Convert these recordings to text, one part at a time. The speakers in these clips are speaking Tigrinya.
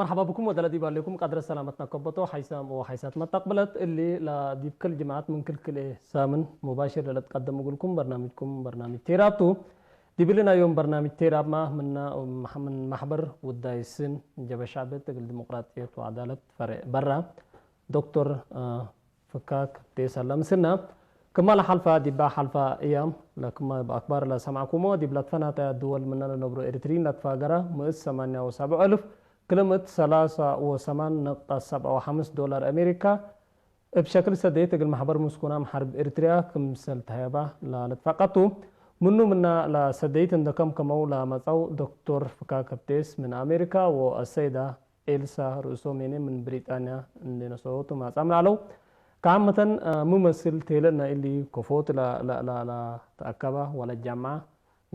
مرحبا بكم ودلدي بالكم قدر السلامتنا كبتو حيسام وحيسات متقبلت اللي لا ديبكل جماعة من كل كل سامن مباشر للتقدم قولكم برنامجكم برنامج تيرابتو ديبلنا يوم برنامج تيراب ما من من محبر ودايسن جبشعبت الديمقراطية وعدالة فرق برا دكتور ፍካክ ቴሰ ለምስና ክማ ለሓልፋ ዲባ ሓልፋ እያም ለክማ ብኣክባር ለሰማዕኩሞ ዲብ ለትፈናተ ድወል ምነ ለነብሩ ኤርትሪን ለትፋገረ ምእት ሰማንያ ወሰብዑ እልፍ ክልምት ሰላሳ ወሰማን ነጥቢ ሰብዓ ወሓምስ ዶላር ኣሜሪካ እብ ሸክል ሰደይት እግል ማሕበር ምስኩናም ሓርብ ኤርትርያ ክምሰል ተሃየባ ለለትፋቀቱ ምኑ ምና ለሰደይት እንደከም ከመው ለመጻው ዶክቶር ፍካክ ቴስ ምን ኣሜሪካ ወአሰይዳ ኤልሳ ርእሶም የኔ ምን ብሪጣንያ እንዴነሰዎቱ ማጻም ላለው ከዓመተን ምመስል ቴለና ኢሊ ኮፎት ተኣከባ ወላ ጃማ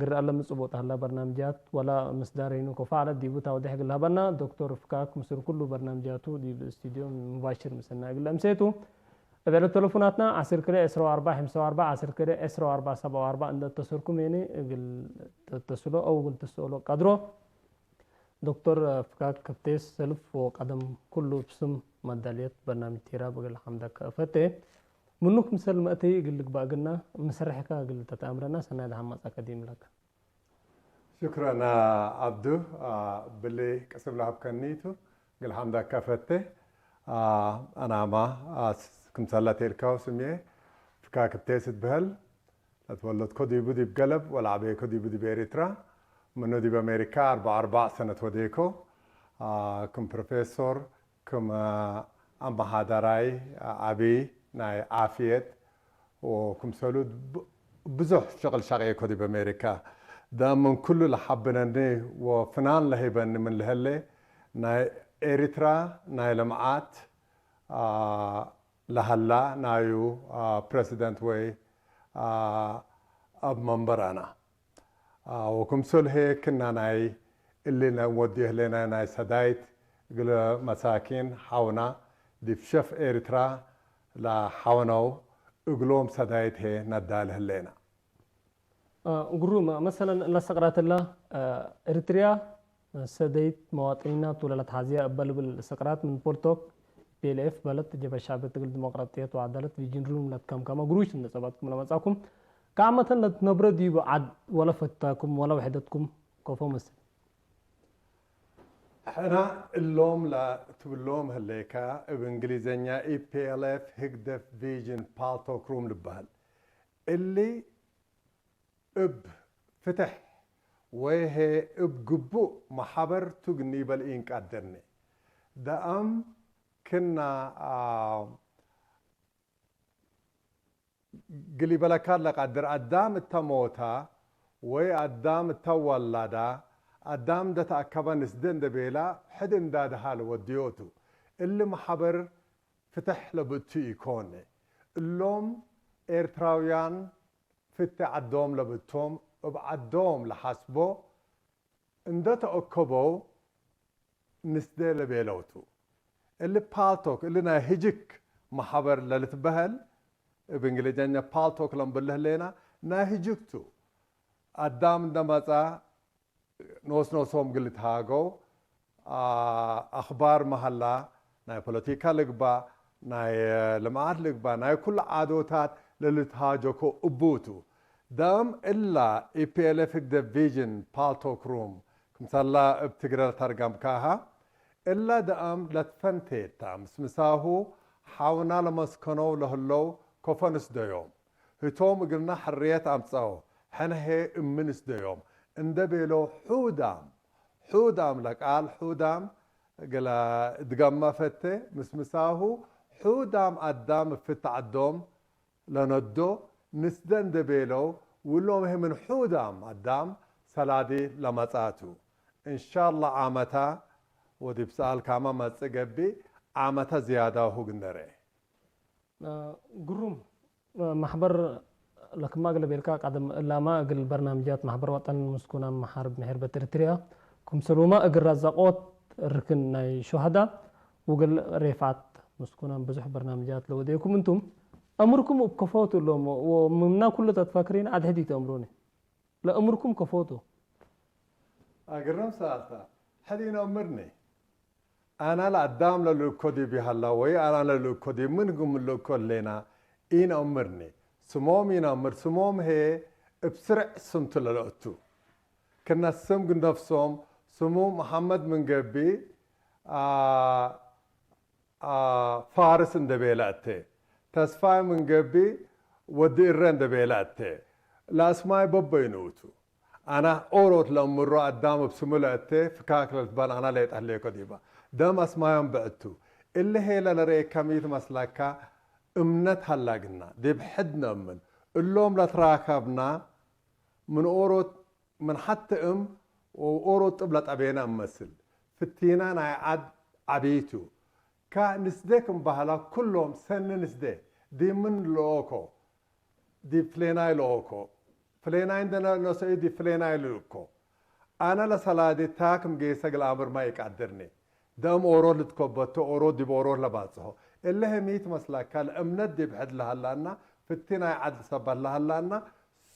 ግር ኣለ ምጽቦት ሀላ በርናምጃት ወላ ምስዳር ይኑ ኮፋ አለ ዲቡ ታውደሕ ግል ሀበና ዶክተር ፍካክ ምስል ኩሉ በርናምጃቱ ዲብ ስቱዲዮ ሙባሽር ምስልና እግል እምሴቱ እብዕለ ተለፉናትና ዓስር ክልተ ዕስራ ወኣርባዕ ሓምሳ ወኣርባዕ ዓስር ክልተ ዕስራ ወኣርባዕ ሰብዓ ወኣርባዕ እንደ ተሰርኩም የኔ እግል ተተስሎ አው እግል ተስእሎ ቀድሮ ዶክተር ፍካክ ከብቴስ ሰልፍ ወቀደም ኩሉ ብስም መዳልየት በርናምጅ ቲራ ብግል ሓምዳ ከእፈቴ ምኑ ክምሰል መእተይ እግል ልግባእ ግና ምስርሕካ እግል ተተኣምረና ሰናይ ደሓን መጻእካ ዲምለካ። ሽክረን ኣብዱ ብሊ ቅስም ለሃብከኒቱ ግል ሓምዳ ከፈቴ ኣናማ ክምሰላ ቴልካው ስምየ ፍካክ ከብቴስ ትበሃል ለተወለድኮ ዲቡ ዲብ ገለብ ወለዓበይኮ ዲቡ ዲብ ኤሪትራ ምኑ ዲብ ኣሜሪካ ኣርባ ኣርባዕ ሰነት ወደይኮ ክም ፕሮፌሶር ክም ኣመሃዳራይ ዓብይ ናይ ዓፍየት ወክምሰሉ ብዙሕ ሸቕል ሻቕየኮ ዲብ ኣሜሪካ ዳ ምን ኩሉ ለሓብነኒ ወፍናን ለሂበኒ ምን ልህሌ ናይ ኤሪትራ ናይ ልምዓት ለሀላ ናዩ ፕረሲደንት ወይ ኣብ መንበር ኣና ወክምሰል ሄ ክና ናይ እሊ ወዲ ህሌና ናይ ሰዳይት ግለ መሳኪን ሓውና ዲብ ሸፍ ኤርትራ ለሓውነው እግሎም ሰዳይት ሄ ነዳል ህሌና። ግሩም መሰለን ለሰቅራትላ ኤርትርያ ሰደይት መዋጥኒና ቱለለት ሓዝያ እበ ልብል ሰቅራት ምን ፖልቶክ ፒኤልኤፍ በለት ጀበ ሻዕቢ ትግል ዲሞቅራጥየት ወዓዳለት ቪጅን ሩም ለትከምከመ ግሩሽ ነጸባትኩም ለመጻኩም ከዓመተን ለትነብረ ዲቡ ዓድ ወለ ፈታኩም ወለ ውሕደትኩም ከፎ መስል። ሕና እሎም ለትብሎም ህሌካ እብ እንግሊዘኛ ኢፒኤልኤፍ ህግደፍ ቪዥን ፓልቶክ ሩም ልበሃል እሊ እብ ፍትሕ ወይሄ እብ ግቡእ መሓበር ቱግ ኒበል ኢንቃደርኒ ደኣም ክና ግሊበለካ ለቃድር ኣዳም እተ ሞታ ወይ ኣዳም እተ ወላዳ ኣዳም እንደ ተኣከበ ንስደ እንደ ቤላ ሕድ እንዳድሃል ወድዮቱ እሊ መሓበር ፍትሕ ለብእቱ ኢኮነ እሎም ኤርትራውያን ፍቲ ዓዶም ለብእቶም እብ ዓዶም ለሓስቦ እንደ ተኦከበው ንስደ ለቤለውቱ እሊ ፓልቶክ እሊ ናይ ህጅክ መሓበር ለልትበሀል እብ እንግሊዘኛ ፓልቶክ ለንብል ህሌና ናይ ህጅክቱ ኣዳም እንደ መጻ ኖስ ኖሶም ግልትሃገው ኣኽባር መሃላ ናይ ፖለቲካ ልግባእ ናይ ልምዓት ልግባእ ናይ ኩሉ ዓዶታት ለልትሃጀኮ እቡቱ ደም እላ ኢፒኤልኤፍ ህግደፍ ቪዥን ፓልቶክ ሩም ክምሰላ እብ ትግረ ለተርጋምካሃ እላ ደኣም ለትፈንቴታ ምስ ምሳሁ ሓውና ለመስከነው ለህለው ኮፈንስ ደዮም ህቶም እግልና ሕርየት ኣምጸው ሕነሄ እምንስ ደዮም እንደ ቤሎ ሑዳም ሑዳም ለቃል ሑዳም ገላ እድጋማ ፈተ ምስ ምሳሁ ሑዳም ኣዳም እፍት ዓዶም ለነዶ ንስደ እንደ ቤለው ውሎም ሄ ምን ሑዳም ኣዳም ሰላዲ ለመጻቱ እንሻላ ዓመታ ወዲብ ሰኣል ካማ መጽእ ገቢ ዓመታ ዝያዳሁ ግንደረ ግሩም ማሕበር ለክማ እግለ ቤልካ ቀደም እላማ እግል በርናምጃት ማሕበር ወጠን ምስኩናም ሓርብ ምሕርበት ኤርትርያ ክምሰሉማ እግል ራዛቆት ርክን ናይ ሹሃዳ ውግል ሬፋት ምስኩናም ብዙሕ በርናምጃት ለወደየኩም እንቱም እምርኩም እብ ከፎቱ እሎም ወምምና ኩሉ ተትፈክሪን ኣድሕዲት እምሩኒ ለእምርኩም ከፎቱ ኣግርም ሰኣልታ ሕዲን እምርኒ ኣና ለኣዳም ለልእኮ ዲብ ይሃላ ወይ ኣና ለልእኮ ዲብ ምን ግም ልእኮ ሌና ኢነእምርኒ። ስሞም ኢነእምር፣ ስሞም ሄ እብ ስርዕ ስምቱ ለለእቱ። ክነ ስም ግነፍሶም ስሙ መሓመድ ምን ገቢ፣ አ፣ አ፣ ፋርስ እንደ ቤለ እቴ። ተስፋይ ምን ገቢ ወዲ እረ እንደ ቤለ እቴ። ለአስማይ በበይኑ እቱ። ኣና ኦሮት ለእምሮ ኣዳም እብ ስሙ ለእቴ ፍካክ ለልትባል ኣና ሌጠ ህሌኮ ዲባ። ደም ኣስማዮም ብዕቱ። እሊ ሄለ ለረኤካ ሚ ትመስለካ እምነት ሃላ ግና፣ ዲብ ሕድ ነእምን። እሎም ለትራከብና ምን ኦሮት ምን ሐቲ እም ወኦሮት ጥብ ለጠቤነ እመስል። ፍቲና ናይ ዐድ ዐቢቱ። ካ ንስዴ ክም በህላ ኩሎም ሰኒ ንስዴ ዲብ ምን ልኦኮ። ዲብ ፍሌናይ ልኦኮ። ፍሌናይ እንደ ነ-፣ ነሰኡ ዲብ ፍሌናይ ልእኮ። ኣነ ለሰላዲ ታክም ጌሰ እግል ኣምር ማ ኢቃድርኒ። ደም ኦሮት ልትኮበቶ ኦሮት ዲብ ኦሮት ለባጽሖ። እለ ህሚት መስላካ ለእምነት ዲብ ሕድ ለሀላና፣ ፍቲ ናይ ዐድ ሰበት ለሀላና፣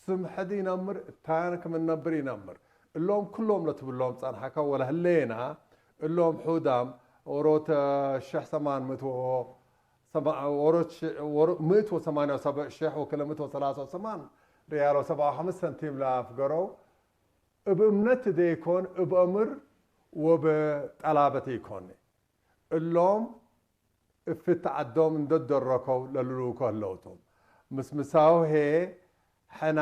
ስም ሕድ ኢነምር፣ እታን ክም እነብር ኢነምር። እሎም ኩሎም ለትብሎም ጸንሐካ ወለህሌና፣ እሎም ሑዳም ኦሮት ሽሕ ሰማን ምእት ወ-፣ ሰማ-፣ ኦሮት ሽ-፣ ወሮ-፣ ምእት ወሰማንያ ወሰብዕ ሽሕ ወክልተ ምእት ወሰላሳ ወሰማን ሪያል ወሰብዓ ወሐምስ ሰንቲም ለአፍገረው፣ እብ እምነት ደይኮን፣ እብ አምር ወበጠላበት ኢኮን። እሎም እፍት ዐዶም እንደ ደረከው ለልሉኮ ህለውቶም። ምስ ምሳው ሄ ሕና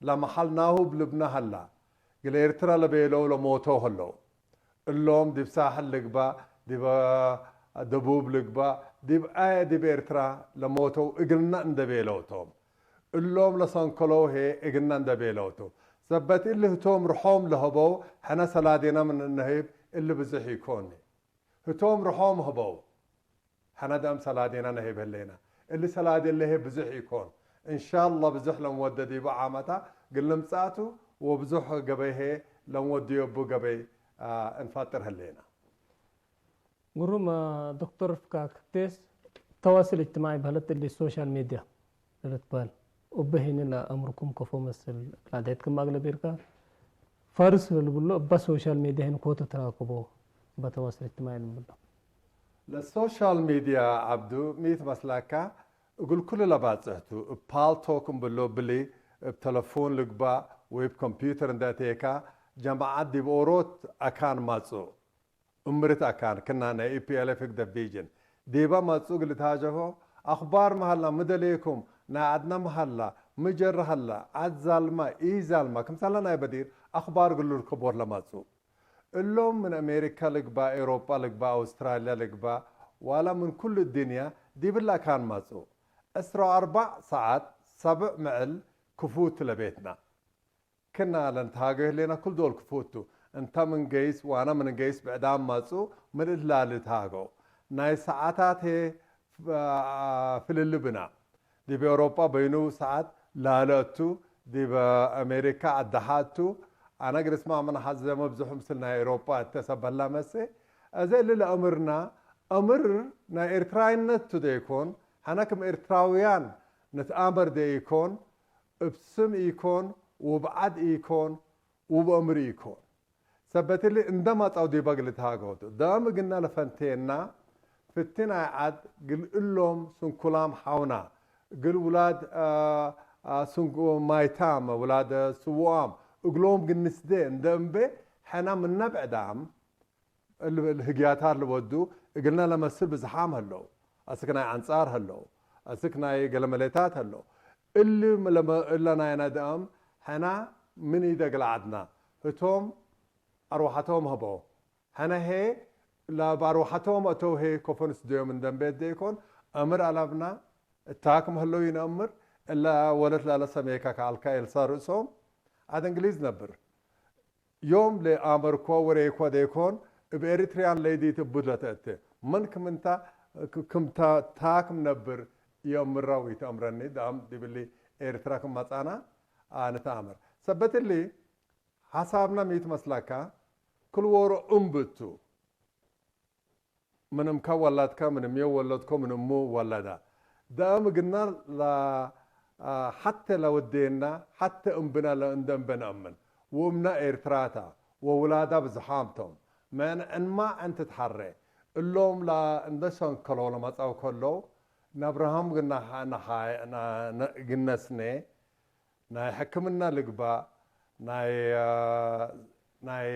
ለመሓልናሁ እብ ልብና ሀላ። እግል ኤርትራ ለቤለው ለሞተው ህለው። እሎም ዲብ ሳሕል ልግባእ፣ ዲብ ደቡብ ልግባእ፣ ዲብ አየ ዲብ ኤርትራ ለሞተው እግልና እንደ ቤለውቶም። እሎም ለሰንከለው ሄ እግልና እንደ ቤለውቶም። ሰበት እሊ ህቶም ርሖም ለሀበው ሕነ ሰላዴና ምን ነህብ እሊ ብዝሕ ኢኮን። ህቶም ርሖም ህበው። ሕነ ደም ሰላዴና ነህብ ህሌና። እሊ ሰላዴ ለሄ ብዝሕ ኢኮን። እንሻላ ብዝሕ ለንወደ ዲቡ ዓመታ ግል ንምጻቱ ወብዙሕ ገበይ ሄ ለንወድዮ እቡ ገበይ፣ አ፣ እንፋጥር ህሌና። ግሩም፣ አ፣ ዶክተር ፍካክ ቴስ ተዋስል እጅትማዒ በህለት እሊ ሶሻል ሜድያ ለልትበህል። ኡበ ሄኒ ለአምርኩም ከፎ መስል ላድሄት ክም አግለቢርካ ፋርስ ለልብሎ እባ ሶሻል ሜድያ ሄኒ ኮተ ተራክቦ እባ ተዋስል እጅትማዒ ልብሎ። ለሶሻል ሜድያ ዐብዱ፣ ሚ ትመስላካ? እግል ኩሉ ለባጽሕቱ፣ እብ ፓልቶክ እምብሎ ብሊ፣ እብ ተለፎን ልግባእ ወይ እብ ኮምፒውተር እንደ አቴካ፣ ጀማዓት ዲብ ኦሮት አካን ማጽኡ። እምርት አካን ክና ናይ ኢ ፒ ኤል ኤፍ ህግደፍ ቪጅን ዲበ መጹ እግል ልትሃጀፎ፣ አኽባር መሀላ፣ ሚ ደሌኩም፣ ናይ ዐድና መሀላ፣ ሚ ጀረ ሀላ፣ ዐድ ዛልማ፣ ኢ ዛልማ፣ ክምሰለ ናይ በዲር አኽባር እግል ልርከቦት ለመጹ። እሎም ምን አሜሪካ ልግባእ፣ ኤውሮጳ ልግባእ፣ አውስትራልያ ልግባእ፣ ዋላ ምን ኩሉ እድንያ ዲብላ አካን መጹ። ዕስራ ወአርባዕ ሰዓት ሰብዕ ምዕል ክፉት ለቤትና። ክና ለንትሃገው ህሌና ኩል ዶል ክፉቱ። እንተ ምን ገይስ ዋና ምን ገይስ ብዕዳም ማጹ ምልእት ላልትሃገው። ናይ ሰዓታት ሄ ፍ-፣ አ-፣ ፍልልብና። ዲብ ኤውሮጳ በይኑ ሰዓት ላለ እቱ፣ ዲብ አሜሪካ አደሓ እቱ። አነ ግርስማ ምን ሐዘ መብዝሑ ምስል ናይ ኤውሮጳ እተ ሰበላ መሴ። እዘ እሊ ለአምርና፣ አምር ናይ ኤርትራይነት ቱ ደይኮን፣ ሐነ ክም ኤርትራውያን ንትአመር ደይኮን፣ እብ ስም ኢኮን፣ ውብ ዐድ ኢኮን፣ ውብ አምር ኢኮን። ሰበት እሊ እንደ ማጻው ዲበ እግል ልትሃገውቱ። ደም እግልና ለፈንቴና ፍቲ ናይ ዐድ እግል እሎም ስንኩላም ሐውና፣ እግል ውላድ፣ አ፣ አ፣ ስንኩ-፣ ማይታም፣ ውላድ ስውኣም፣ እግሎም ግንስዴ እንደ እምቤ ሕና ምነ ብዕዳም እል-፣ እል ህግያታት ልወዱ እግልና ለመስል ብዝሓም ህለው። አስክ ናይ አንጻር ህለው። አስክ ናይ ገለመሌታት ህለው። እሊ ለመ-፣ እለ ናይና ደአም ሕና ምን ኢደ እግል ዐድና። ህቶም አርዋሐቶም ህበው። ሕነ ሄ ለብ አርዋሐቶም አተው ሄ ኮፈንስ ደዮም እንደንቤት ደይኮን፣ አምር አለብና እታክም ህለው ይነአምር፣ እለ ወለት ላለ ሰሜካ ከአልካ ኤልሳ ርእሶም አድ እንግሊዝ ነብር። ዮም ለአመርኮ ወሬኮ ደይኮን፣ እብ ኤሪትሪያን ለይዲት እቡድ ለተእቴ። ምን ክምንታ፣ ክ-፣ ክምታ ታክም ነብር ይአምራው ይተአምረኒ፣ ዳም ዲብሊ ኤርትራ ክም መጻና፣ አ፣ ንተአምር። ሰበት እሊ፣ ሐሳብና ሚ ትመስላካ፣ ክል ዎሮ እምብቱ። ምን እምካ ወላድካ፣ ምን እምዮ ወለድኮ፣ ምን እሙ ወለዳ። ደአም እግልና ለ-፣ አ፣ ሐቴ ለወዴና፣ ሐቴ እምብና ለእንደ እምበ ነአምን። ወእምና ኤርትራታ፣ ወውላዳ ብዝሓምቶም። መን ዕንማ ዕንትትሓረ እሎም ላ እንደ ሸንከሎ ለመጻው ከሎ ናብርሃም ግና ንሓ- ና- ና- ግነስነ ናይ ሕክምና ልግባእ ናይ አ፣ ናይ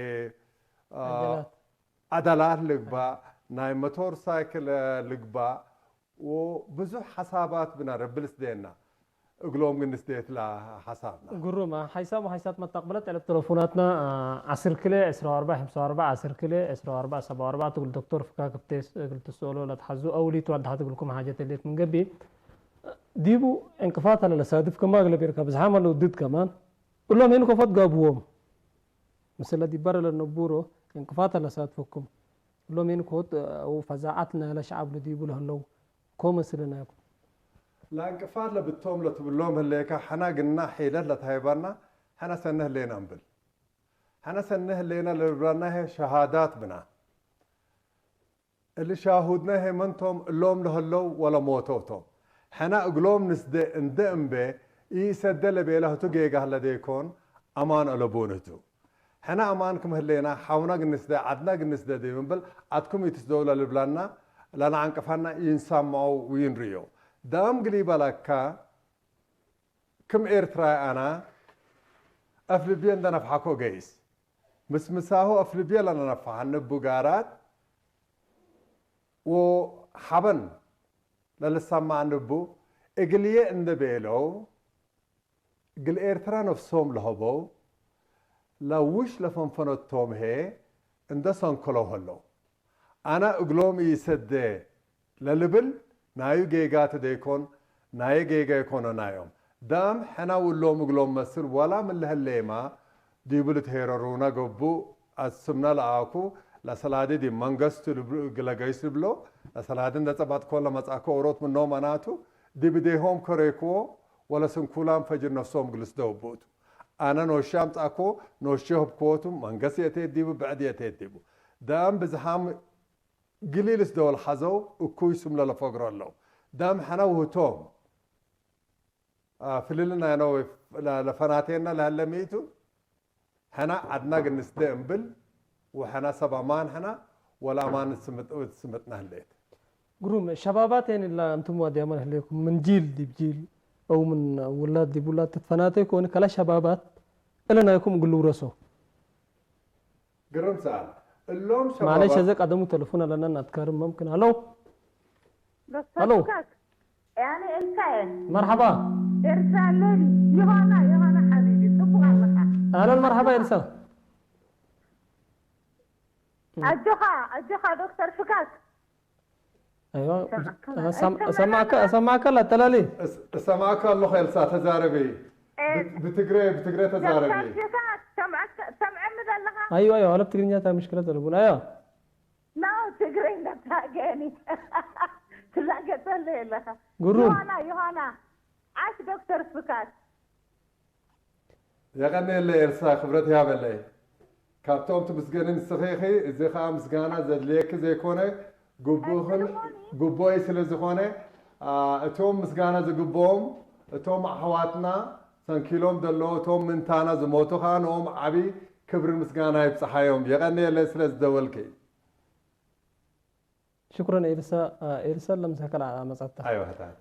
አ፣ ኣጀላት ኣዳላት ልግባእ ናይ ሞቶር ሳይክል አ፣ ልግባእ ወብዙሕ ሓሳባት ብና ረብል ስደየና እግሎም ግን ስደየትላ ሓሳብና ግሩም ሓይሳብ ሓይሳት መታቅበለት ጠለብ ተለፎናትና ዓስር ክለ ዕስራ ኣርባ ሕምሳ ኣርባ ዓስር ክለ ዕስራ ኣርባ ሰባ ኣርባ ትብል ዶክተር ፍካ ክብቴስ እግል ትስእሎ ለትሓዙ ኣውሊት ዋልድሓ ትግልኩም ሓጀት የሌት ምንገቢ ዲቡ ዕንቅፋት ኣለለ ሳድፍ ከማ እግለ ቤርካ ብዝሓም ኣለዉ ድድ ከማን እሎም ሄን ኮፈት ጋብዎም ምስለ ዲባር ለነቡሮ ዕንቅፋት ኣለሳትፈኩም እሎም ሄን ኮት ፈዛዓት ናለ ሸዓብ ልዲቡ ለህለው ኮ መስለናኩም ላእንቅፋት ለብቶም ለትብሎም ህሌካ ሐና ግና ሒለት ለትሃይባና ሐና ሰነ ህሌና እምብል። ሐና ሰነ ህሌና ለልብላና ሀ ሸሃዳት ብና። እሊ ሻሁድነ ሀ መንቶም እሎም ለህለው ወለ ሞተው ቶም። ሐና እግሎም ንስደ እንደ እምቤ ኢሰደ ለቤለ ህቱ ጌጋ ህለ ደይኮን አማን አለቡን ህቱ። ሕነ አማን ክም ህሌና ሐውና ግንስደ ዐድና ግንስደ ዲብ እምብል ዐድኩም ኢትስደው ለልብላና ለነዐንቅፋና ኢንሰምዐው ወኢንርእዮ። ዳም ግሊ በለካ ክም ኤርትራይ አና አፍልብየ እንደ ነፍሐኮ ገይስ ምስ ምሳሁ አፍልብየ ለነነፍሐ ንቡ ጋራት ወሐበን ለልሰማዕ ንቡ እግልዬ እንደ ቤለው እግል ኤርትራ ነፍሶም ለሀበው ለውሽ ለፈንፈነቶም ሄ እንደ ሰንከለው ሀለው። አነ እግሎም ኢሰዴ ለልብል ናዩ ጌጋ ተደይኮን ናየ ጌጋ ይኮኖ ናዮም። ዳም ሕና ውሎም እግሎም መስል ወላ ምን ለሀሌማ ዲቡ ልትሄረሩነ ገብኡ አስምነ ለአኩ ለሰላዲ ዲብ መንገስቱ ልብሉ እግለ ገይስ ልብሎ ለሰላዲ እንደ ጸባጥኮ ለመጻኮ ኦሮት ምኖም አናቱ ዲብ እዴሆም ከሬክዎ ወለስንኩላም ፈጅር ነፍሶም ግልስ ደውቡቱ። አነ ኖሼ አምጻኮ ኖሼ ህብክዎቱ መንገስ የእቴት ዲቡ ብዕድ የእቴት ዲቡ። ዳም ብዝሃም ግሊልስ ደወል ሐዘው እኩይ ስም ለለፈግሮ አለው። ዳም ሐነ ውህቶም ፍልልና ነው ለፈናቴና ለሀለ ሚቱ ሐና ዐድና ግንስደ እምብል ወሐና ሰብ አማን ሐና ወለአማን ስምጥና ህሌት። ግሩም ሸባባት ን ላ እንቱም ዋድያመን ህሌኩም ምን ጂል ዲብ ጂል አው ምን ውላድ ዲብ ውላድ ትትፈናቴ ኮን ከላ ሸባባት እለ ናይኩም እግል ውረሶ። ግርም ሰኣል እሎም ሸባባት። ማለሽ እዘ ቀደሙ ተለፉን አለና ናትካርም መምክን ሀለው ዶክተር ሀሎ። ፍካክ ያኔ ኤልሳ እየ። መርሐባ። ኤርትራ ኣለኒ። ዮሃና ዮሃና ሓቢቢ ጽቡቕ ኣለኻ። አህለን መርሐባ ኤልሳ። ኣጆኻ ኣጆኻ ዶክተር ፍካክ። አይዋ እሰማዕካ እሰማዕካ ላተላሊ። እሰማዕካ ኣለኹ ኤልሳ ተዛረቢ። ብትግረ ብትግረ ተዛረቢ። ዶክተር ፍካክ ሰምዐኒ ዘለኻ። አይዋ አይዋ አለብ ትግርኛ ታይ ምሽክለት ዘለቡን አይዋ። No ትግርኛ እንዳትላገኒ ትላገጸለይ ኣለኻ። ግሩም። ዮሃና ዮሃና ዓሽ ዶክተር ፍካት። የቐንየለይ ኤልሳ ክብረት ይሃበለይ። ካብቶም ትምስገኒ ንስኺ ኢኺ። እዚ ኸኣ ምስጋና ዘድልየኪ ዘይኮነ ግቡእኽን ግቡእይ ስለ ዝኾነ እቶም ምስጋና ዝግብኦም እቶም ኣሕዋትና ሰንኪሎም ዘለዉ እቶም ምንታና ዝሞቱ ኸኣ ንኦም ዓቢ ክብርን ምስጋና ይብጽሓዮም። የቐንየለይ ስለ ዝደወልኪ። ሽኩረን ኤልሳ። ኤልሳ ለምሳከል መጻታ። አይዋ ህታታ።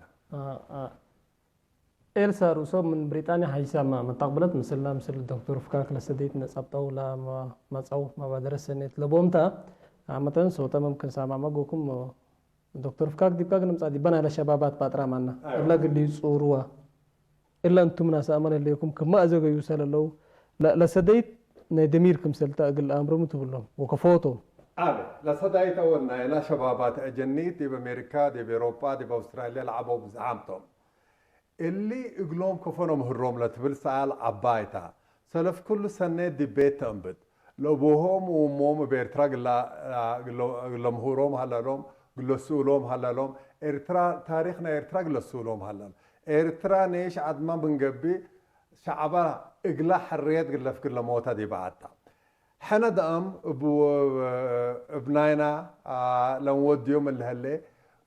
ኤልሳ ርእሶም ምን ብሪጣንያ ሀይሳማ መጣቅብለት ምስላ ምስል ዶክተር ፍካክ ለሰደይት ነጻብጣው ለመጻው መባደረ ሰኔት ለቦምታ አመተን ሶተ መምክን ሳማ መጎኩም ዶክተር ፍካክ ዲብካ ግን ምጻ ዲበና ለሸባባት ባጥራ ማና እብላ ግሊ ጹሩዋ እላ እንቱም ናሰ አመል ህሌኩም ክመ አዘገዩ ሰለለው ለሰደይት ናይ ደሚር ክምሰልታ እግል አምሮም ትብሎም ወከፎቶም። አብ ለሰዳይት አወል ናይላ ሸባባት አጀኒት ዲብ አሜሪካ፣ ዲብ ኤሮጳ፣ ዲብ አውስትራልያ ለዐበው ብዝሓም ቶም። እሊ እግሎም ከፎ ነምህሮም ለትብል ሰኣል ዐባይ ታ። ሰለፍ ኩሉ ሰኔት ዲብ ቤት ተእንብት። ለአቡሆም ወእሞም እብ ኤርትራ ግለ ምህሮም ሀለሎም፣ ግለ ስኡሎም ሀለሎም። ኤርትራ፣ ታሪክ ናይ ኤርትራ ግለ ስኡሎም ሀለሎም። ኤርትራ ኔሽ ዐድማ ምን ገብእ ሸዕባ እግላ ሕርየት ግለፍ ግለ ሞታ ዲበ ዐታ። ሕነ ደአም እብ ናይና ለንወድዮም እለ ህሌ፣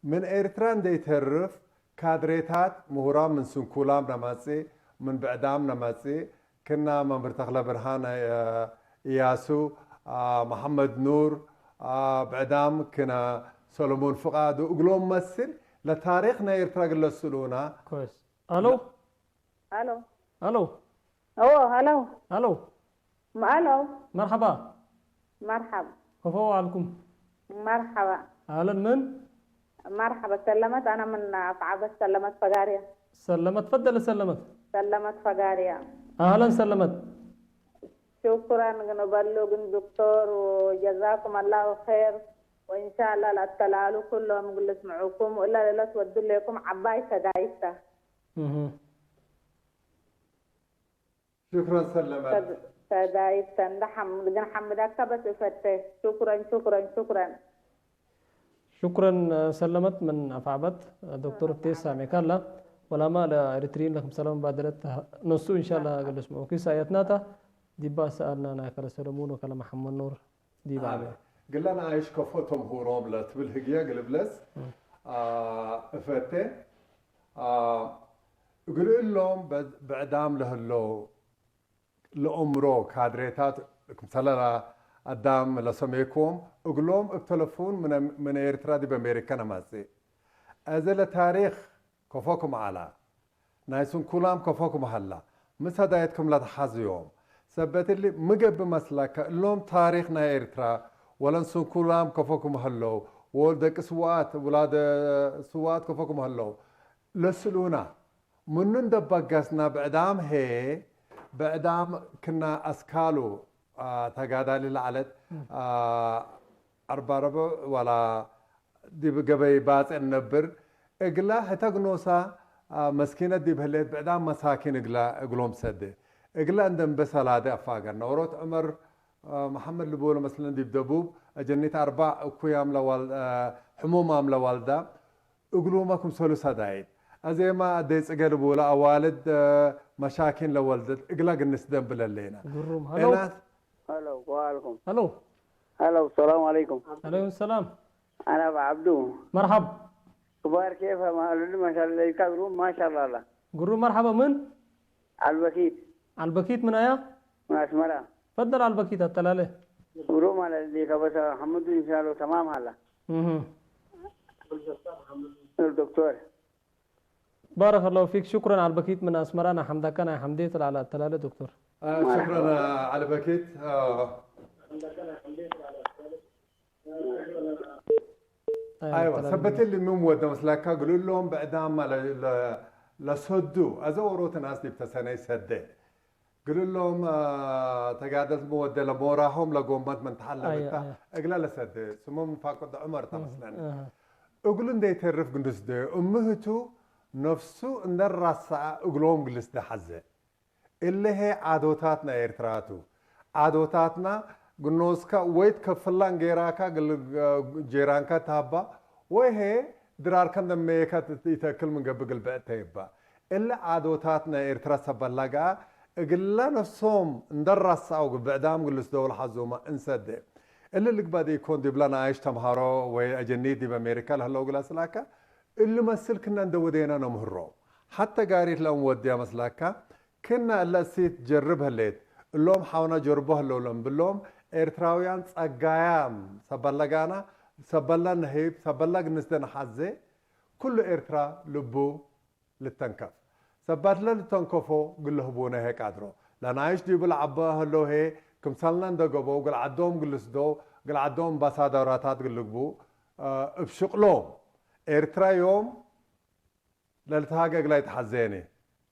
ምን ኤርትራ እንዴ ተርፍ ካድሬታት ምሁራን ምን ስንኩላም ነመጽእ፣ ምን ብዕዳም ነመጽእ፣ ክና መምህር ተክለብርሃን እያሱ፣ አ፣ መሐመድ ኑር፣ አ፣ ብዕዳም ክና ሰሎሞን ፍቃዱ እግሎም መስል ለታሪኽ ናይ ኤርትራ ግለስሉና። كويس. الو الو الو اوه الو الو الو مرحبا. مرحبا. كفو عليكم. مرحبا. اهلا من؟ مرحبا سلمت، انا من افعبس، سلمت فقاريا. سلمت، تفضل سلمت. سلمت فقاريا. اهلا سلمت. شكرا نبلو دكتور، وجزاكم الله خير. وان شاء الله لا تلالو كلهم قلت معكم والا لا تودوا لكم عباي سدايسه. مهم. ሽክረን ሰለመት። ሰዳይት ሰንዳ ሓምድ ግን ሓምዳካ በስ እፈተ። ሽኩረን ሽኩረን ሽኩረን። ሽኩረን ሰለመት ምን ኣፋዕበት ዶክተር እቴ ሳሜካላ ወላማ ለኤሪትሪን ለክም ሰላም ባደረት ነሱ ኢንሻላ ገልስ ምዑኪ ሳያትናታ ዲባ ሰኣልና ናይ ከለ ሰለሙን ወከለ መሐመድ ኑር ዲባ ግለን ኣይሽ ከፎ ተምህሮም ለትብል ህግየ ግልብለስ እፈቴ እግልእሎም ብዕዳም ለህሎ ለኦምሮ ካድሬታት ክምሰለላ ኣዳም ለሰሜኩም እግሎም እብ ተለፉን ምን ኤርትራ ዲብ ኣሜሪካ ነማጽእ። እዘ ለታሪኽ ከፎኩም ዓላ ናይ ስንኩላም ከፎኩም ሃላ ምስ ህዳየትኩም ለተሓዝዮም ሰበት እሊ ምገብ መስለከ እሎም ታሪኽ ናይ ኤርትራ ወለን ስንኩላም ከፎኩም ሃለው ወል ደቂ ስዋኣት ውላደ ስዋኣት ከፎኩም ሃለው ለስሉና ምኑ እንደበገስና ብዕዳም ሄ ብዕዳም ክና ኣስካሉ ተጋዳሊ ለዓለት ኣርባረበ ዋላ ዲብ ገበይ ባጽዕ ነብር እግላ ህተግኖሳ መስኪነት ዲብ ህሌት ብዕዳም መሳኪን እግላ እግሎም ሰደ እግላ እንደ እምበሰላደ ኣፋገር ነውሮት ዑመር መሐመድ ልቦሎ መስለን ዲብ ደቡብ ኣጀኒት ኣርባዕ እኩያም ለዋል ሕሙማም ለዋልዳ እግሉመ ክምሰሉ ሰዳይት። ኣዜማ ኣደይ ጽገ ልቡላ ኣዋልድ መሻኪን ለወልደት እግላ ግንስ ደንብለሌና። ግሩም። ሀለው። ሀለው ከዋልኩም። ሀለው። ሀለው ሰላም አለይኩም። አለይኩም ሰላም። አና በዓብዱ። መርሐብ። ክባር ኬፈ ማሉል ማሻላ ይካ ግሩም ማሻላ አላ። ግሩም መርሐባ ምን? አልበኪት። አልበኪት ምን አያ? ምን አስመራ። ፈደል አልበኪት አተላለ። ግሩም አላ ከበሰ ሐምዱ ኢንሻአላህ ተማም አላ። እህ ዶክተር بارك الله فيك. شكرا على البكيت من أسمرة. أنا حمدك، أنا حمدي تلعلى تلعلى دكتور. شكرا على البكيت. أيوة، أيوة، سبت اللي من ود مسلكا قالوا لهم بعدام ما ل- ل- لسدوا أزوروت ناس دي بتسنة سدة. قالوا لهم آه، تقعدت مودة لموراهم لقومت من تحلبتها. أيوة، أيوة. أقلا لسدة سمو من فاقد عمر تمسلن. أها. እግሉ እንደይተርፍ ግንዱስ ደ እምህቱ ነፍሱ እንደራሰኣ እግሎም ግልስ ደሓዘ። እለሄ ዓዶታት ናይ ኤርትራቱ ዓዶታትና ግኖስካ ወይ ትከፍላን ጌራካ ግል- ጄራንካ ታባ ወይ ሄ ድራርካ እንደመየካ ይተክል ምንገብ ግልበጥ ተይባ እለ ዓዶታት ናይ ኤርትራ ሰበላጋ እግላ ነፍሶም እንደራሳው ብዕዳም ግልስ ደውል ሓዞማ እንሰደ እለ ልግባደ ይኮን ዲብላ ንኣይሽ ተምሃሮ ወይ ኣጀኒት ዲብ ኣሜሪካ ለህለው ግላ ስላካ እሉ መስል ክና እንደ ወደና ነምህሮ ሓተ ጋሪት ለም ወድያ መስላካ ክና እለ እሲት ጀርብ ህሌት እሎም ሓውና ጀርቦ ህለው ለም ብሎም ኤርትራውያን ጸጋያም ሰበለጋና ሰበላ ነህይብ ሰበላ ግንስደ ንሓዜ ኩሉ ኤርትራ ልቡ ልተንከፍ ሰባትለ ልተንከፎ ግልህቡነ ሄ ቃድሮ ለናይሽ ዲቡ ለዓበ ህለው ሄ ክምሰልና እንደገበው ግልዓዶም ግልስዶ ግልዓዶም ኣምባሳደራታት ግልግቡ እብ ሽቅሎም ኤርትራ ዮም ለልትሃገ እግላ ይትሓዘየኒ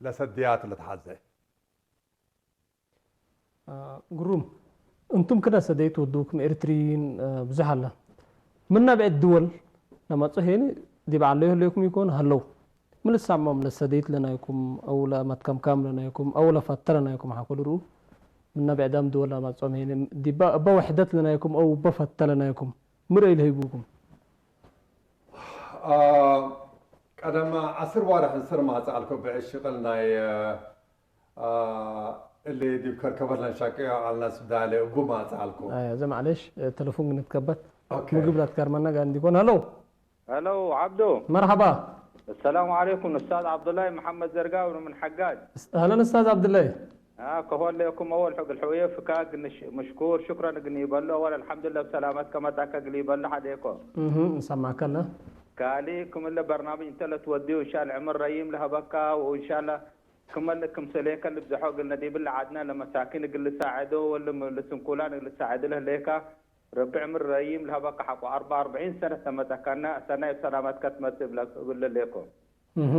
ለሰድያት ልትሓዘ ግሩም እንቱም ክነ ሰደይት ወዱ ክም ኤርትሪን ብዙሕ ኣለ ምናብዐት ድወል ለማጾ ሄኒ ዲብ ዓለዮ ህለይኩም ይኮን ሀለው ምልሳሞም ለሰደይት ለናይኩም አው ለመትከምካም ለናይኩም አው ለፈተ ለናይኩም ሓኮ ድርኡ ምናብዐዳም ድወል ለማጾም ሄኒ ዲባ እበ ወሕደት ለናይኩም አው እበ ፈተ ለናይኩም ምረይ ለህይቡኩም ቀደም ዓስር ዋርሕ እንስር ማጻ ኣልኮ ብዕሽቕል ናይ እሊ ዲብ ከርከበት ለንሻቅዮ ኣልና ስዳለ እቡ ማጻ ኣልኮ እዘ ማዕለሽ ተለፎን ግንትከበት ኦኬ። ምግብ ላትካርመና ጋር እንዲኮን ሀሎ ሄሎ ዓብዶ መርሐባ السلام عليكم أستاذ عبد الله محمد زرقاوي من حقاج አህለን እስታዝ አብድላይ ከሆለኩም ኣወል ሕግል ሕውየ ፍካ ግንሽ ምሽኩር ሽክረን እግን ይበሎ። ኣወል ኣልሓምዱሊላህ ብሰላመት ከመጣከ እግል ይበሎ። ሓደኮ እህ፣ ንሰማከና። ካሊ ክምለ በርናምጅ እንተ ለትወዲው እንሻላ ዕምር ረይም ለሀበካ ወእንሻላ ክመለ ክምሰሌከ ልብዝሖ እግል ነዲብል ለዓድና ለመሳኪን እግል ልሳዕዶ ወልም ልስንኩላን እግል ልሳዕዶ ለህሌካ ረቢ ዕምር ረይም ለሀበካ ሓቆ ኣርባ ኣርብዒን ሰነ ተመጠካና ሰናይ ብሰላመትከ ትመጽእ እብለ- እብል ለሌኮ። እህ።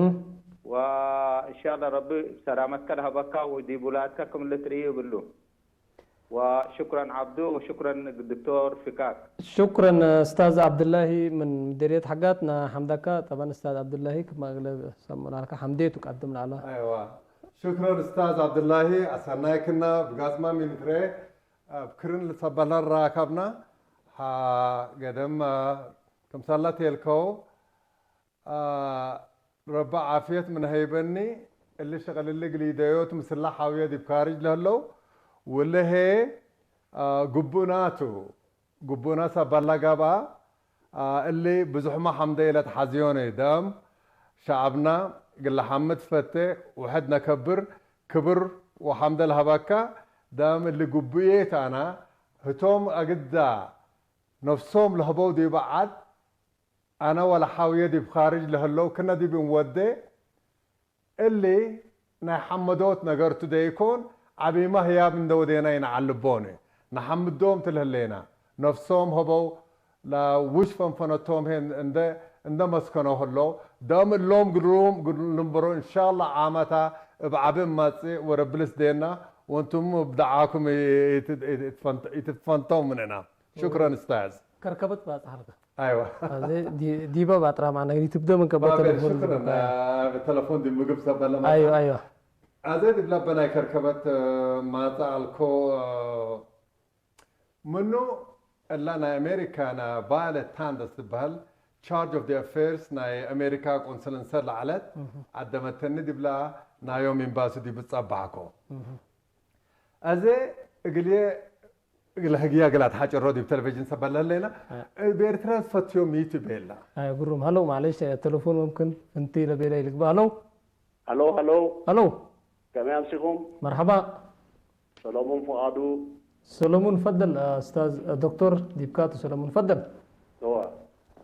ወእንሻላ ረቢ ብሰላመትከ ለሀበካ ወዲብ ውላድከ ክም ልትርእዩ እብሉ። ወሽክረን ዓብዱ ወሽክረን ዶክተር ፊካክ። شكرا أستاذ عبد الله من مديرية حقاتنا حمدك. طبعا أستاذ عبد الله كما أغلب سمونا لك حمديتك قدم على. ኣይዋ ሽክረን ኡስታዝ ዓብዱላሂ ኣሰናይክና ብጋዝማ ሚኒትሬ ኣብ ክርን ልሰበላን ራካብና ገደም ከምሳላ ቴልከው ረቢ ዓፍየት ምን ሀይበኒ እሊ ሸቐልሊ ግሊደዮት ምስላ ሓውየ ዲብ ካርጅ ለህለው ውልሄ ግቡእናቱ ግቡእና ሰብ ባላጋባ እሊ ብዙሕማ ሓምደ ኢለ ተሓዝዮኒ ደም ሸዓብና ግለ ሓምድ ፈቴ ውሕድ ነከብር ክብር ወሓምደ ለሃባካ ደም እሊ ግቡእየት ኣና ህቶም ኣግዳ ነፍሶም ለህበው ዲበ ዓድ ኣነ ወለ ሓውየ ዲብ ኻርጅ ለህለው ክነ ዲብ እንወዴ እሊ ናይ ሓመዶት ነገርቱ ደይኮን ዓቢማ ህያብ እንደ ወዴና ይንዓልቦን እዩ። ንሓምዶም ትልህሌና ነፍሶም ሀበው ለውሽ ፈንፈነቶም ሄ እንደ እንደ መስከኖ ህሎ ደም እሎም ግድሩም ግድሉምበሮ እንሻላ ዓመታ እብ ዓቢ ማጽእ ወረብልስ ዴና ወንቱም ብደዓኩም ይትፈንቶም ምንና። شكرا استاذ. ከርከበት ባጽሓልካ ايوه ዲበ ባጥራ ማና ይትብደ ምን ከበተ ባቤል شكرا. بالتلفون دي مقب سبب ايوه ايوه ازيد بلبنا كركبت ما تعلكو منو الا نا امريكا نا بالة تاندس تبهل charge of the affairs ናይ ኣሜሪካ ቆንስል እንሰር ለዓለት ዓደመተኒ ዲብላ ናዮም ኤምባሲ ዲብ ጸባዕኮ ኣዘ እግልየ እግለ ህግያ ግላ ተሓጭሮ ዲብ ቴሌቪዥን ሰበለለይና ብኤርትራ ዝፈትዮም ይቱ ቤላ ኣይ ግሩም ሃሎ ማለሽ ቴሌፎን ممكن ፍንቲ ለቤላ ይልግባ ሃሎ ሃሎ ሃሎ ሃሎ ከመይ ኣምሲኹም መርሓባ ሰሎሞን ፍቓዱ ሰሎሙን ፈደል ኡስታዝ ዶክተር ዲብካቱ ሰሎሙን ፈደል እዋ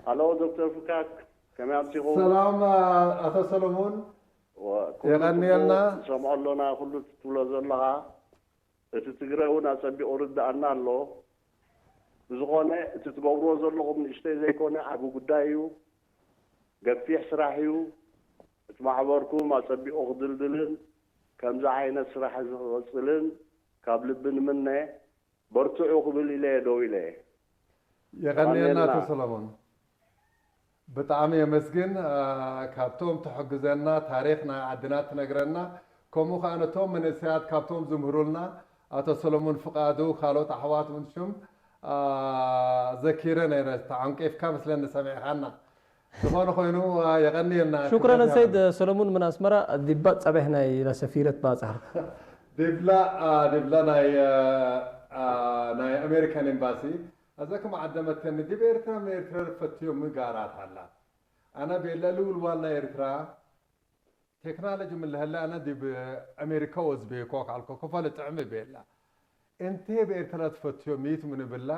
ሃሎ ዶክተር ፍካክ ከመይ ኣምሲኹም ሰላም ኣቶ ሰሎሙን እዋ፣ ኩሉ የቐንየልና። ጽቡቕ ንሰምዖ ኣሎና ኩሉ ትብሎ ዘለኻ እቲ ትግረ እውን ኣጸቢቑ ርድኣና ኣሎ ብዝኾነ እቲ ትገብርዎ ዘለኹም ንእሽተይ ዘይኮነ ዓቢ ጉዳይ እዩ ገፊሕ ስራሕ እዩ እቲ ማሕበርኩም ኣጸቢቑ ክድልድልን ከምዚ ዓይነት ስራሕ እዚ ክቕጽልን ካብ ልቢ ንምነ በርትዑ ክብል ኢለ እየ ደው ኢለ እየ የቐንየልና ኣቶ የቐንየልና። ሰሎሞን ብጣዕሚ የመስግን ካብቶም ትሕግዘና ታሪክ ናይ ዓድና ትነግረና ከምኡ ከዓ ነቶም መንእሰያት ካብቶም ዝምህሩልና ኣቶ ሰሎሞን ፍቃዱ ካልኦት ኣሕዋት እውን ሽም ዘኪረ ነይረ ተዓንቂፍካ ምስለኒ ሰሚዕካና ዝኾነ ኮይኑ የቐንየልና شكرا السيد سلمون من أسمرة ዲባ ጸበሕ ናይ ለሰፊረት ባጽሓ ዲብላ ዲብላ ናይ ናይ ኣሜሪካን ኤምባሲ ኣዛ ከም ዓደመተኒ ዲብ ኤርትራ ም ኤርትራ ፈትዮ ምጋራት ኣላ ኣነ ቤላ ልውልዋል ናይ ኤርትራ ቴክኖሎጂ ምልሀለ ኣነ ዲብ ኣሜሪካ ወዝቤኮ ካልኮ ከፈለ ጥዕሚ ቤላ እንተ ብኤርትራ ትፈትዮ ሚት ምንብላ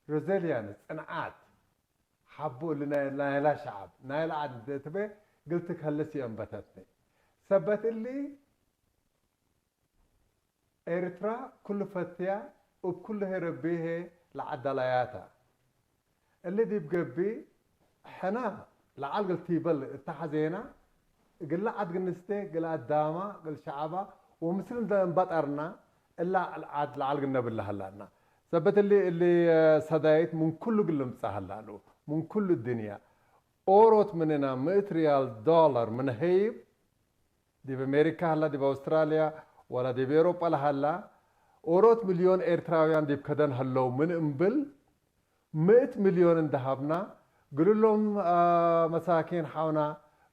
ሬዘሊያንስ ጽንዓት ሓቦ እሊ ናይላ ሸዓብ ናይላ ዓዲ ትበ ግልቲ ከልስ የንበተትኒ ሰበት እሊ ኤርትራ ኩሉ ፈትያ እብ ኩሉ ሄ ረቢሄ ለዓዳላያታ እሊ ዲብ ገቢ ሕና ለዓል ግልቲ ይበል እታ ሐዜና እግላ ዓድ ግንስቴ ግላ ኣዳማ ግል ሸዓባ ወምስል እንበጠርና እላ ዓድ ለዓል ግነብላ ሀላና ሰበት እሊ እሊ ሰዳይት ምን ኩሉ ግል ምጻ ሀላሉ ምን ኩሉ ድንያ ኦሮት ምንና ምእት ሪያል ዶላር ምን ሀይብ ዲብ ኣሜሪካ ሀላ ዲብ ኣውስትራልያ ወላ ዲብ ኤሮጳ ለሀላ ኦሮት ሚልዮን ኤርትራውያን ዲብ ከደን ሀለው ምን እምብል ምእት ሚልዮን እንደሃብና ግልሎም መሳኪን ሓውና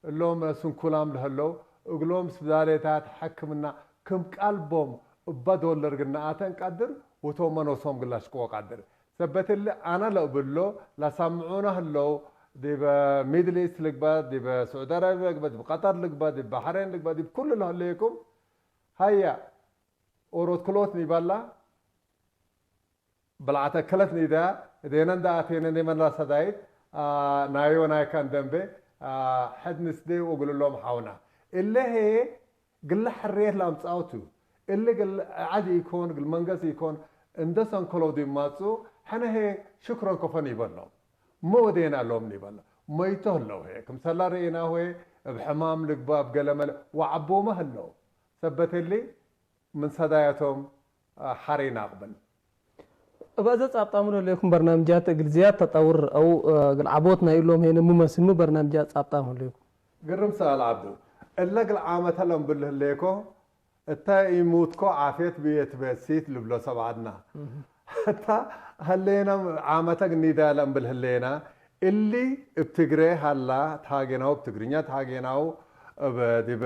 እሎም ስንኩላም ለሀለው እግሎም ስብዳሌታት ሕክምና ክም ቃልቦም እባ ዶለር ግናኣተን ቃድር ውቶም መኖሶም ግላሽቅዎ ቃድር ሰበትሊ ኣነ ለእብሎ ላሳምዑና ህለው ዲበ ሚድል ኢስት ልግባ ዲበ ስዑዲ ኣረቢያ ልግባ ዲብ ቀጠር ልግባ ዲብ ባሕሬን ልግባ ዲብ ኩሉ ለህለየኩም ሃያ ኦሮት ክሎት ኒባላ ብልዓተ ከለት ኒዳ ዴነን ዳ ኣቴነ ኔመን ራሰዳይት ናዮ ናይካን ደንቤ ሕድንስ ዴ ወግልሎም ሓውና እለሄ ግለ ሕርየት ላምጻውቱ እሊ ግል ዓድ ይኮን ግል መንገስ ይኮን እንደ ሰንኮለው ዲማጹ ሕነሄ ሽክሮን ኮፈን ይበሎም መወዴና ሎም ኒበላ መይቶ ህለው ሄ ክምሰላ ርኢና ሆ እብ ሕማም ልግባ እብ ገለመለ ወዓቦመ ህለው ሰበተሊ ምን ሰዳያቶም ሓሬና ኣቕብል። እባ እዘ ጻብጣሙ ለለይኩም በርናምጃት እግል ዝያድ ተጠውር ኣው እግል ዓቦት ናይ እሎም ሄነ ሙመስልሙ በርናምጃት ጻብጣም ህለይኩም። ግርም ሰኣል ዓብዱ። እለ እግል ዓመተ ለምብል ህሌኮ እተ ኢሙትኮ ዓፍየት ብየት በሲት ልብሎ ሰብ ዓድና። እታ ሀሌና ዓመተ ግኒዳ ለምብል ህሌና እሊ እብ ትግሬ ሀላ ተሃጌናው እብ ትግርኛ ተሃጌናው እብ ዲበ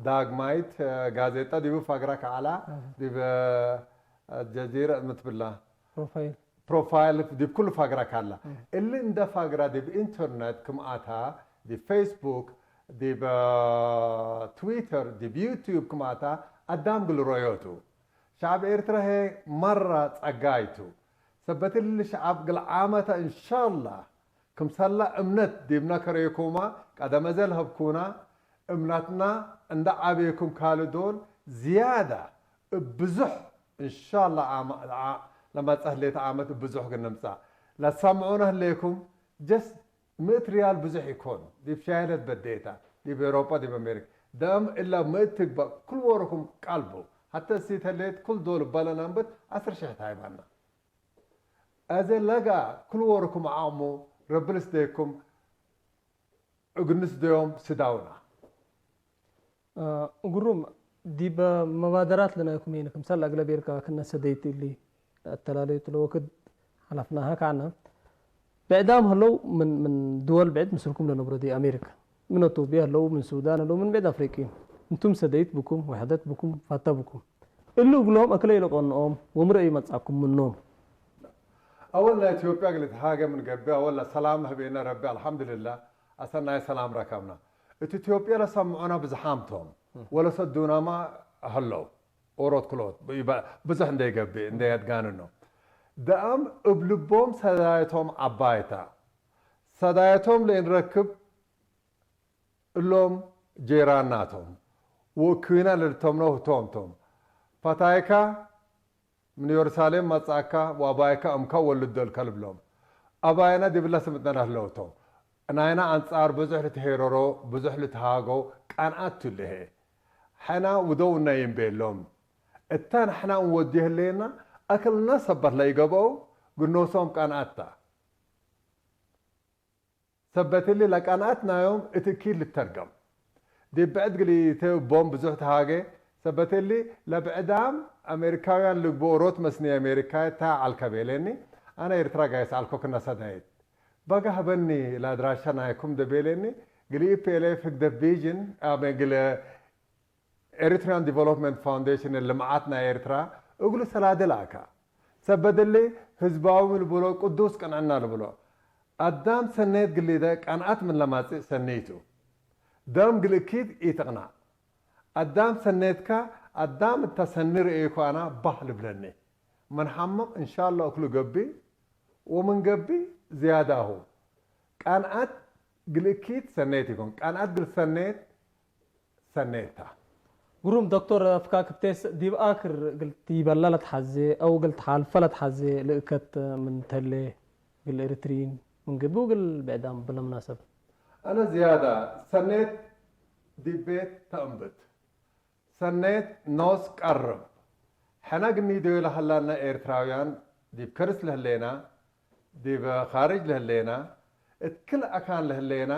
ዳግማይት ጋዜጣ ዲብ ፋግራ ከዓላ ዲብ ጀዚረ ምትብላ ፕሮፋይል ዲብ ኩሉ ፋግራ ካላ እሊ እንደ ፋግራ ዲብ ኢንተርነት ክምኣታ ዲብ ፌስቡክ ዲብ ትዊተር ዲብ ዩቱብ ክምኣታ ኣዳም ግልሮዮቱ ሻዕብ ኤርትራ ሄ ማራ ጸጋይቱ ሰበትሊ ሻዕብ ግል ዓመታ እንሻላ ክምሰላ እምነት ዲብና ከረየኩማ ቀደመ ዘልሀብኩና እምናትና እንዳ ዓበየኩም ካል ዶል ዝያዳ እብዙሕ እንሻላ ለማጸ ህሌተ ዓመት እብዙሕ ግንምጻ ለሰምዑና ህሌኩም ጀስ ምእት ሪያል ብዙሕ ይኮን ዲብ ሻይለት በዴታ ዲብ ኤሮጳ ዲብ ኣሜሪካ ደም እላ ምእት ትግባእ ኩል ወርኩም ቃልቡ ሐተ እሲት ህሌት ኩል ዶል ባለና እምበት ዐስር ሽሕ ታይባና ኣዘ ለጋ ኩል ወርኩም ዓቕሙ ረብልስ ደይኩም እግንስ ደዮም ስዳውና ግሩም ዲበ መባደራት ለናይኩም ሄነ ክምሰል ኣግለብ ኤርካ ክነሰደይት እሊ ኣተላለዩ ትለወክድ ሓላፍናሃ ካዕና ብዕዳም ህለው ምን ምን ድወል ብዕድ ምስልኩም ለነብሮ ዲ ኣሜሪካ ምን ኣቶብያ ህለው ምን ሱዳን ህለው ምን ብዕድ ኣፍሪቂ እንቱም ሰደይት ብኩም ውሕደት ብኩም ፋታ ብኩም እሉ እግሎም ኣክለ ኢለቆንኦም ወምረእ ይመጻኩም ምኖም ኣወል ናይ ኢትዮጵያ ግልት ሃገ ምን ገብያ ወላ ሰላም ህቤና ረቢ ኣልሓምዱልላ ኣሰናይ ሰላም ረከብና እቲ ኢትዮጵያ ለሰምዖና ብዝሓምቶም ወለሰዱናማ ህለው ኦሮት ክሎት ብዙሕ እንደይገብእ እንደያድጋንኖ ደኣም እብ ልቦም ሰዳየቶም ዓባይታ ሰዳየቶም ለእንረክብ እሎም ጄራናቶም ወእኩይና ለልተምኖ ህቶምቶም ፈታይካ ምን የሩሳሌም መጻእካ ወኣባይካ እምካ ወልድ ዶልካ ልብሎም። ኣባይና ዲብላ ስምጥና ህለውቶ። ናይና ኣንጻር ብዙሕ ልትሄረሮ ብዙሕ ልትሃጎ ቃንኣት ቱ ልሄ። ሕና ውደውና ይንቤሎም። እታ ንሕና እንወዲ ህለየና ኣክልና ሰበት ለይገበው ግኖሶም ቃንኣት ታ። ሰበት እሊ ለቃንኣት ናዮም እት እኪድ ልተርገም። ዲብ ብዕድ ግልኢተ እቦም ብዙሕ ተሃገ። ሰበት እሊ ለብዕዳም ኣሜሪካውያን ልግብኦ ሮት መስኒ ኣሜሪካ ታይ ዓልከ ቤለኒ። ኣነ ኤርትራ ጋይስ ዓልኮ ክነሰዳየት። ባጋ ህበኒ ለአድራሻ ናይኩም ደ ቤለኒ። ግልኢ ፒ ኤል ኤፍ ህግደፍ ቪዥን ኣመ ግለ Eritrean Development Foundation ልምዓት ናይ ኤርትራ እግሉ ሰላደ ለኣካ። ሰበደሊ ህዝባዊ ልብሎ ቅዱስ ቅንዕና ልብሎ። ኣዳም ሰኔት ግሊደ ቃንኣት ምን ለማጽእ ሰኒቱ። ደም ግልእኪት ኢትቕናእ። ኣዳም ሰኔትካ ኣዳም እታ ሰኒ ርእይኳና ባህ ልብለኒ። ምን ሓምቕ እንሻላ እክሉ ገቢ ወምን ገቢ ዝያዳሁ። ቃንኣት ግልእኪት ሰኔት ይኮን። ቃንኣት ግል ሰኔት ሰኔታ። ግሩም ዶክቶር ኣፍካ ክብቴስ ዲብ ኣክር ግልቲ በላ ለትሓዜ ኣው ግልቲ ሓልፈ ለትሓዜ ልእከት ምን ተሌ ግል ኤርትሪን ምን ግቡ ግል ብዕዳም ብለምናሰብ። ኣነ ዝያዳ ሰኔት ዲብ ቤት ተእንብት ሰኔት ኖስ ቀርብ ሕና ግኒዶ ለሀላና ኤርትራውያን ዲብ ከርስ ለህሌና ዲብ ኻርጅ ለህሌና እት ክል ኣካን ለህሌና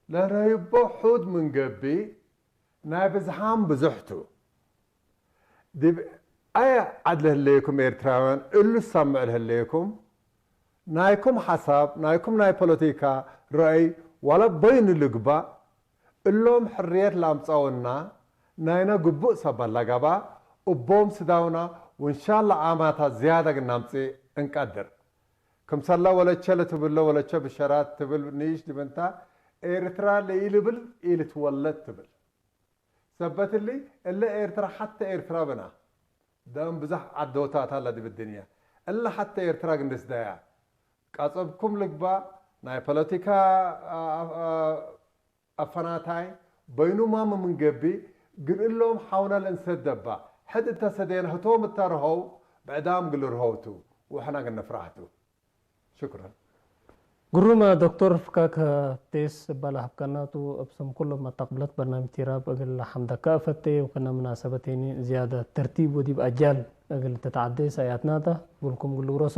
ለረይቦ ሑድ ምን ገብእ ናይ ብዝሓም ብዙሕ ቱ። ዲብ ኣየ ዓድ ለህሌኩም ኤርትራውያን እሉ ሳምዕ ለህሌኩም ናይኩም ሓሳብ ናይኩም ናይ ፖለቲካ ረእይ ዋላ በይኑ ልግባእ እሎም ሕርየት ላምጸውና ናይና ግቡእ ሰበት ለገባ እቦም ስዳውና ወንሻላ ዓማታት ዝያዳ ግናምጽእ እንቀድር። ክምሰላ ወለቸ ለትብሎ ወለቸ ብሸራት ትብል ንኢሽ ድብንታ ኤርትራ ለኢልብል ኢልትወለድ ትብል። ሰበትሊ እለ ኤርትራ ሓተ ኤርትራ ብና ደም ብዛሕ ዓደውታት ኣላ ድብድን እያ። እለ ሓተ ኤርትራ ግን ደስዳያ ቃጸብኩም ልግባ ናይ ፖለቲካ ኣፈናታይ በይኑ ማም ምንገቢ ግን እሎም ሓውና ለንሰደባ ሕድ እተሰደየን ህቶም እተርሆው ብዕዳም ግልርሆውቱ ውሕና ግን ነፍራህቱ። ሽኩረን። ግሩም ዶክተር ፍካክ ቴስ ባላ ሃብካናቱ እብስም ኩሎም ኣታቅብለት በርናምጅ ቲራብ እግል ሓምደካ እፈቴ ወከና ምናሰበቴኒ ዝያደ ተርቲብ ወዲብ ኣጃል እግል ተተዓደ ሳያትናታ ጉልኩም ግልውረሶ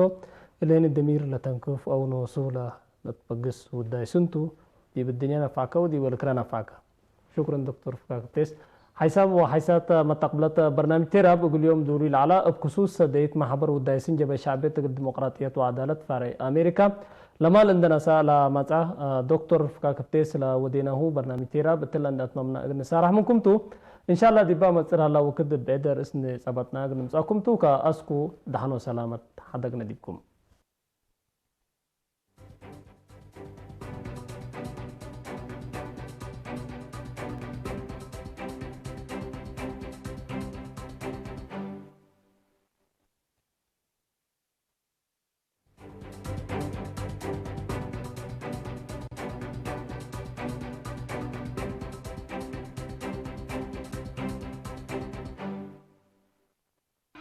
እሌኒ ድሚር ለተንክፍ ኣው ነወሱ ለትበግስ ውዳይ ስንቱ ዲብ ድንያ ነፋዕካ ወዲብ ወልክራ ነፋዕካ። ሽኩረን ዶክተር ፍካክ ቴስ ሓይሳብ ወሓይሳት መታቅብለት በርናምጅ ቴራብ እግል ዮም ድውሉ ይልዓላ እብ ክሱስ ሰደይት ማሕበር ውዳይ ስንጀበ ሻዕቤት እግል ዲሞቅራጥየት ወዓዳለት ፋራይ ኣሜሪካ ለማል እንደናሳ ላማጻ ዶክተር ፍካክ ቴስ ለወዴናሁ በርናምጅ ቴራብ እትላ እንዳትማምና እግል ንሳራሕ ምንኩምቱ እንሻላ ዲባ መጽር ሃላ ውክድ ብዕደ ርእስ ንጸባጥና እግል ንምጻኩምቱ ከኣስኩ ዳሕኖ ሰላመት ሓደግነ ዲብኩም።